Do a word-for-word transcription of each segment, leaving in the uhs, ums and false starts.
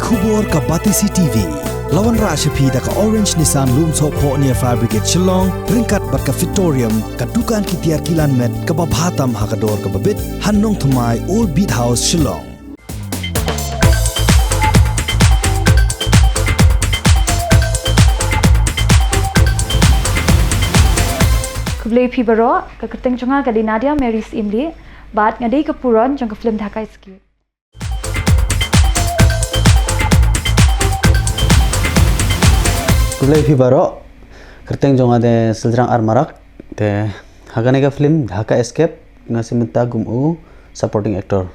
Khubor ka Batesi T V. La wanrah sha phi da ka Orange Nissan Lumsohphoh near Fire Brigade Shillong, ryngkat bad ka Fitorium, ka dukan ki tiar kilan met kaba bha tam ha ka dor kaba bit, ha Nongthymmai Old Beat House Shillong. Khublei phi baroh, ka kyrteng jong nga ka dei Nadia Mary Syiemlieh, bad nga dei ka pynroi jong ka film Dhaka Escape. Khublei phi baroh, kyrteng jong nga dei Syldrang R Marak, te ha kane ka film Dhaka Escape nga shim bynta kum u supporting actor.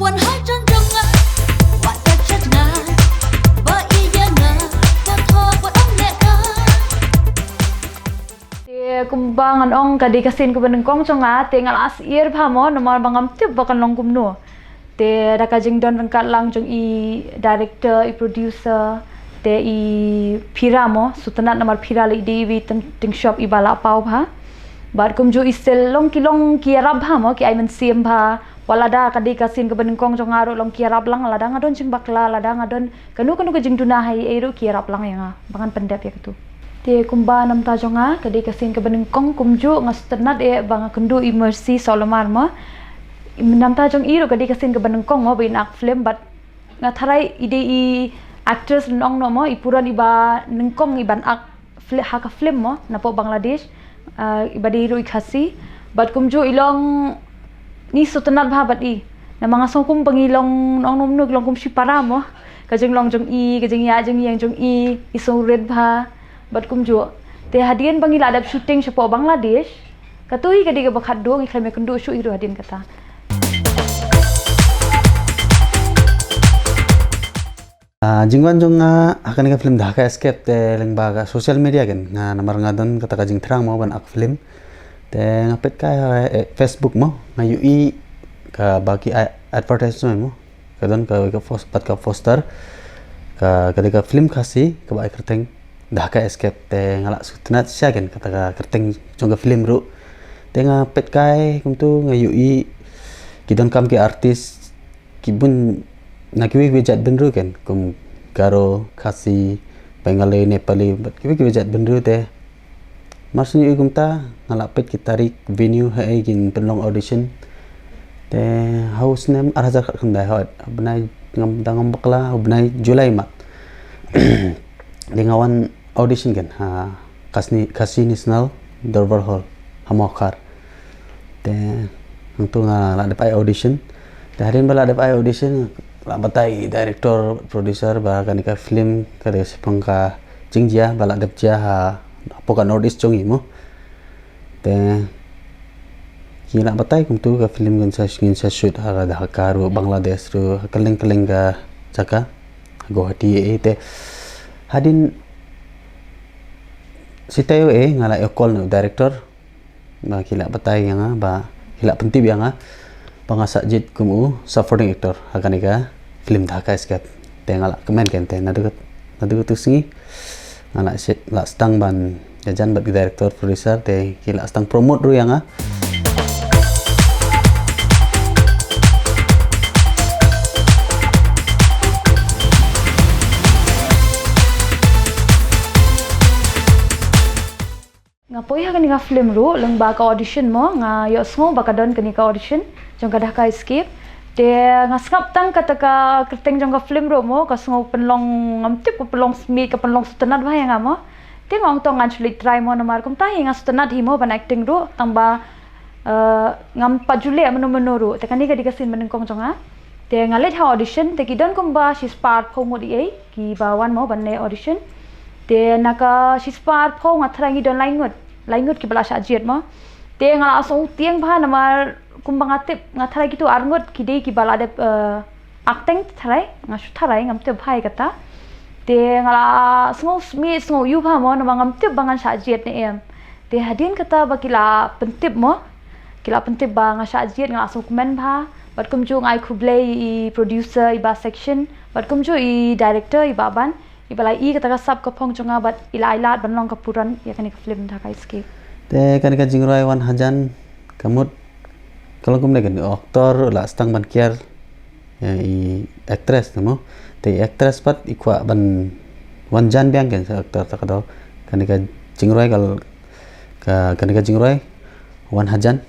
Wan hal jan jong nga, wat ta chat nga, ba ïa nga, ka thok wat ong leh ka. Te kumba ngan ong ka dei ka sien kaba nyngkong jong nga, te nga la syier bha mo, namar ba ngam tip ba kan long kumno. Te da ka jingdon ryngkat lang jong i director, i producer, te i Phira mo, sngewtynnat namar Phira lei dei iwei tyngshop iba la paw bha. Bad kumjuh i Syl long ki long ki ïarap bha mo, ki ai mynsiem bha. Wat lada ka dei ka sien kaba nyngkong jong nga ruh long ki ïarap lang, lada nga don jingbakla, lada nga don kano kano ka jingduna ha ei ei ruh ki ïarap lang ïa nga ba ngan pyndep ïa katu. Te kumba namar jong nga ka dei ka sien kaba nyngkong, kumjuh nga sngewtynnat eh ba nga kynduh i Mercy Solomar mo. Namar jong i ruh ka dei ka sien kaba nyngkong mo ba in act film, bad nga tharai i dei i actress lynnong noh mo, i pynroi iba nyngkong iban act fli-, ha ka film mo, napoh Bangladesh, ah, iba dei ruh i Khasi. Bad kumjuh i long, ngi sngewtynnat bha bad i. Namar nga sngew kum ba ngi long, nong nong nong long kum shipara mo. Ka jinglong jong i, ka jingïaid jingïeng jong i, i sngewrit bha. Bad kumjuh. Te hadien ba ngi la dep shooting shapoh Bangladesh, katu hi ka dei kaba khatduh, ngi khlem ïakynduh shuh hi ruh hadien kata. Ah, jingwan jong nga ha kane ka film Dhaka Escape te lyngba ka social media kan, nga namar nga don kata ka jingthrang mo ban act film. Te nga peit kai ha, eh, Facebook mo, nga ïohi kaba ki a-, advertisement mo. Ka don ka, ka post, pat ka poster, ka, ka dei ka film Khasi kaba ai kyrteng Dhaka Escape, te nga la sngewtynnat shisha kan kata ka kyrteng jong ka film ruh. Te nga peit kai kumtu, nga ïohi ki donkam ki artist ki bun na kiwei kiwei jait bynriew kan, kum Garo, Khasi, Bengali, Nepali, bad kiwei kiwei jait bynriew te. Mar shu ïohi kumta, nga la peit ki tarik, venue, haei kin pynlong audition. Te ha u snem ar hajar khatkhyndai, ha u bnai, ngam, da ngam bakla, ha u bnai July mat. Te nga wan audition kan ha Khasi, Khasi National Dorbar Hall ha Mawkhar. Te hangtu nga la dep ai audition. Te hadien ba la dep ai audition, la batai director, producer ba kane ka film ka dei shaphang ka jingjia ba la dep jia ha, hapoh ka North East jong ngi mo. Te ki la batai kumtu ka film ngin sa, ngin sa shoot ha Dhaka ruh, Bangladesh ruh, ha kylleng kylleng ka jaka, Guwahati, eh, te hadien sitei, eh, nga la ïa call na u director, ba ki la batai ïa nga, ba ki la pyntip ïa nga ba nga sah jied kum u supporting actor ha kane ka film Dhaka Escape. Te nga la kmen kan, te naduh kat-, naduh katu sngi nga la sdang ban ïajan bad ki director, producer, te ki la sdang promote ruh ïa nga. Nga poi ha kane ka film ruh lyngba ka audition mo, nga ïohsngew ba ka don kane ka audition jong ka Dhaka Escape. Te nga sngap tang kata ka kyrteng jong ka film ruh mo, ka sngew pynlong, ngam tip, ka pynlong smiej, ka pynlong sngewtynnat bha ïa nga mo. Te nga ong to ngan shu leit try mo, namar kumta hi nga sngewtynnat hi mo ban acting ruh, tang ba, eh, ngam pat ju leh mynno mynno ruh. Te kane ka dei ka sien ba nyngkong jong nga. Te nga leit ha audition, te ki don kumba shispah arphew ngut ïa kiba wan mo ban leit audition. Te na ka shispah arphew nga tharai ngi don lai ngut, lai ngut kiba la shah jied mo. Te nga la sngewtieng bha namar kumba nga tip, nga tharai kitu ar ngut ki dei kiba la dep, eh, acting, tharai, nga shu tharai, ngam tip bha ïa kata. Te nga la sngew smiej, sngew ïoh bha mo, namar ngam tip ba ngan shah jied ne em. Te hadien kata ba ki la pyntip mo, ki la pyntip ba nga shah jied, nga la sngewkmen bha. Bad kumjuh nga ai khublei i producer, i Bah Section, bad kumjuh i director, i Bah Ban, iba la i kata ka sap ka phong jong nga bad i la ai lad ban long ka puran ïa kane ka film Dhaka Escape. Te kane ka jingrwai Wan Hajan, ka mut ka long kumne, kane actor la sdang ban kiar ïa i actress, te mo. Te i actress pat i kwah ban wan jan biang, kan sa actor ta ka daw. Kane ka jingrwai ka, ka, kane ka jingrwai Wan Hajan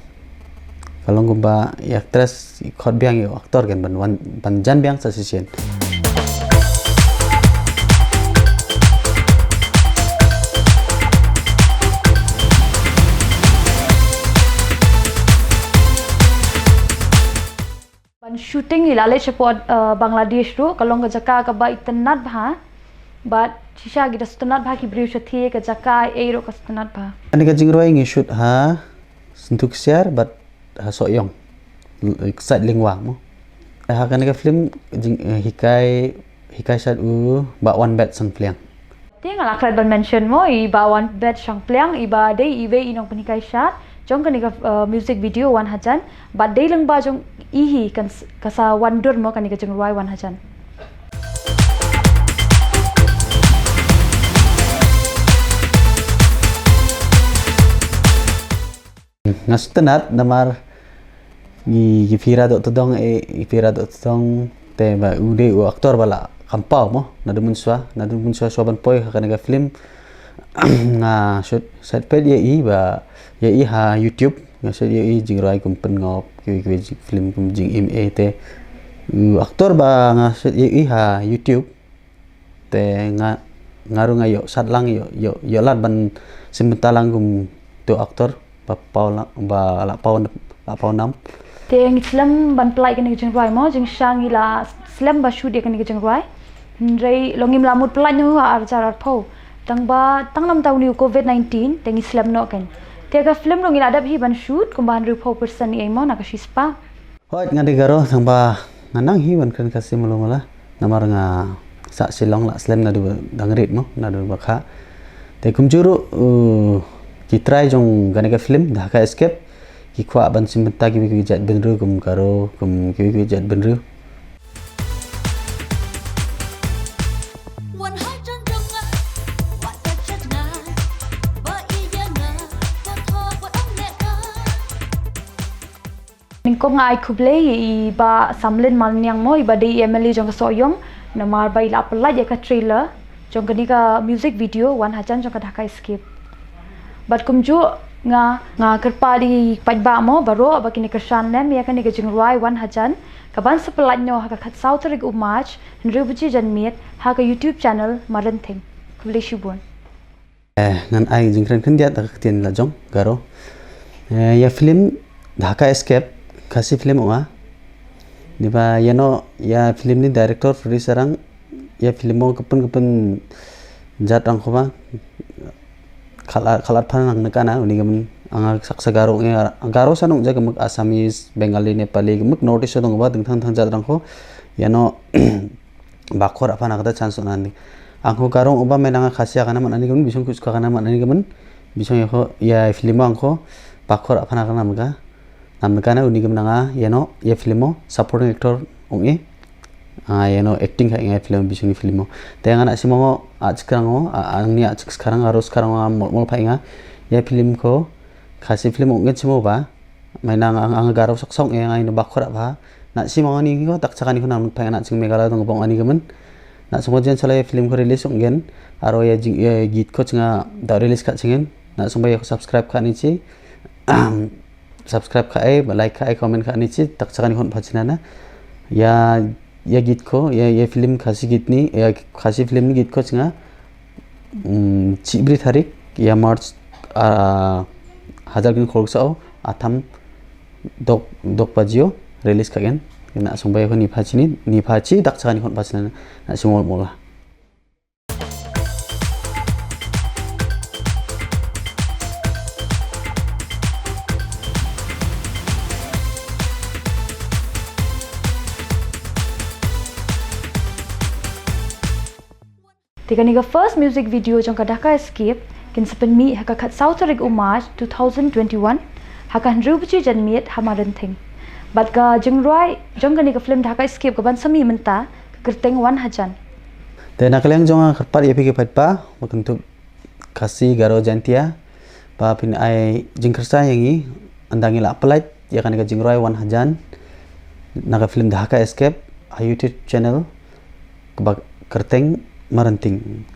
ka long kumba i actress i khot biang ïa u actor kan ban wan, ban jan biang sa shisien. Ban shooting i la leit shapoh, uh, Bangladesh ruh, ka long ka jaka kaba itynnad bha. Bad shisha ki da sngewtynnad bha ki briew shathie, ka jaka ei ruh ka sngewtynnad bha. Kane ka jingrwai ngi shoot ha Syntu Ksiar bad ha Sohiong, side Lyngwa mo. Ha kane ka film jing, eh, hikai, hikai shad u Bah Wanbet Shangpliang. Te nga la klet ban mention mo i Bah Wanbet Shangpliang, iba dei iwei i nongpynhikai shad jong kane ka, uh, music video Wan Hajan, bad dei lyngba jong i hi kan s-, ka sa wan dur mo kane ka jingrwai Wan Hajan. Nga sngewtynnad namar ngi, ngi phi ïa doh tdong, eh, ngi phi ïa doh tdong, te ba u dei u actor ba la kham paw mo, naduh mynshuwa, naduh mynshuwa shuwa ban poi ha kane ka film. Nga shoot, sait peit ïa i ba, ïa i ha YouTube, nga shoot ïa i jingrwai kum Pynngop, kiwei kiwei jing film kum Jingim, eh, te u actor ba nga shoot ïa i ha YouTube. Te nga, nga ruh nga ïoh shad lang, ïoh, ïoh, ïoh lad ban shim bynta lang kum tu actor ba paw lang, ba la paw, la paw nam. Te ngi slem ban pynlait kane ka jingrwai mo, jingshisha ngi la slem ba shoot ïa kane ka jingrwai. Hynrei long ngim la mut pynlait noh ha ar hajar arphew. Tang ba tang namar une u covid nineteen te ngi slem noh kan. Te ka film ruh ngi la dep hi ban shoot kumba hynriewphew percent ei mo na ka shispah. Hooid, nga dei Garo, tang ba nga nang hi ban kren Khasi malu mala. Namar nga sah Shillong la slem naduh ba dang rit mo, naduh ba kha. Te kumjuh ruh, uh, ki trai jong kane ka film Dhaka Escape ki kwah ban shim bynta kiwei kiwei jait bynriew kum Garo, kum kiwei kiwei jait bynriew. Nyngkong nga ai khublei ïa i Bah Samlin Malniang mo, iba dei i M L A jong ka Sohiong, namar ba i la pynlait ïa ka trailer jong kane ka music video Wan Hajan jong ka Dhaka Escape. Bad kumjuh nga, nga kyrpad ïa ki paidbah mo baroh ba kin ïa kyrshan lem ïa kane ka jingrwai Wan Hajan, kaban sa pynlait noh ha ka khatsaw tarik u March, hynriew baje janmiet, ha ka YouTube channel Marenthing. Khublei shibun. Eh, ngan ai jingkren khyndiat da ka ktien la jong Garo. Eh, ïa film Dhaka Escape, Khasi film ong nga. Neba ïano ïa film ni director, producer, ïa film ong ka pyn ka pyn jat rang khuba. Khalat, khalat phan nang neka na, uni ka myn anga saksa Garo nge, Garo sa nong ja ka muk Assamese, Bengali, Nepali, ka muk North East dong ba ding thang thang jat rang khu. Ïano ba khor apa na kata chance na ni. Ang ho Garo uba mynta nga Khasi ka na man ani ka myn, bisong kus ka na man ani ka myn, bisong ïa ho, ïa film ang ho ba khor apa na ka na maka. Nam ka na uni ka myn nga ïano ïa film o supporting actor ong e. Ah, ïano acting ka nga film, bisong ni film o. Te nga na simo ngo a chikrang o, a, ang ni a chikrang, a ros karang o, a mol mol pa nga ïa film ko Khasi film ong e simo ba. Mynta nga, nga, nga Garo sok song e nga ino ba khor apa. Na simo ani ko tak chakani ko nam pa nga na ching Meghalaya dong bong ani ka myn. Na simo jen sala ïa film ko release ong gen. Aro ïa jing, ïa git ko chinga da release ka chingen. Na simo ïa ko subscribe ka ni chi. Subscribe ka ai, ba like ka ai, comment ka ni chi, tak chakani ko pa china na. Ïa, ïa git ko, ïa, ïa film Khasi git ni, ïa Khasi film ni git ko chinga. Mm, chibri tarik ïa March, ah, hajar kin khol sao, atam dok, dok bajio release ka gen. Na song ba ïa ko ni pa chini, ni pa chi, tak chakani ko pa china na, na simo mola. Te kane ka first music video jong ka Dhaka Escape kin sa pynmih ha ka khatsaw tarik u March two thousand twenty-one, ha ka hynriew baje janmiet ha Marenthing. Bad ka jingrwai jong kane ka film Dhaka Escape kaban sa mih mynta ka kyrteng Wan Hajan. Te na ka liang jong nga kyrpad ïa phi ki paidbah ba kynthup Khasi, Garo, Jaintia ba phin ai jingkyrshan ïa ngi ynda ngi la pynlait ïa kane ka jingrwai Wan Hajan na ka film Dhaka Escape ha YouTube channel kaba kyrteng Marenting.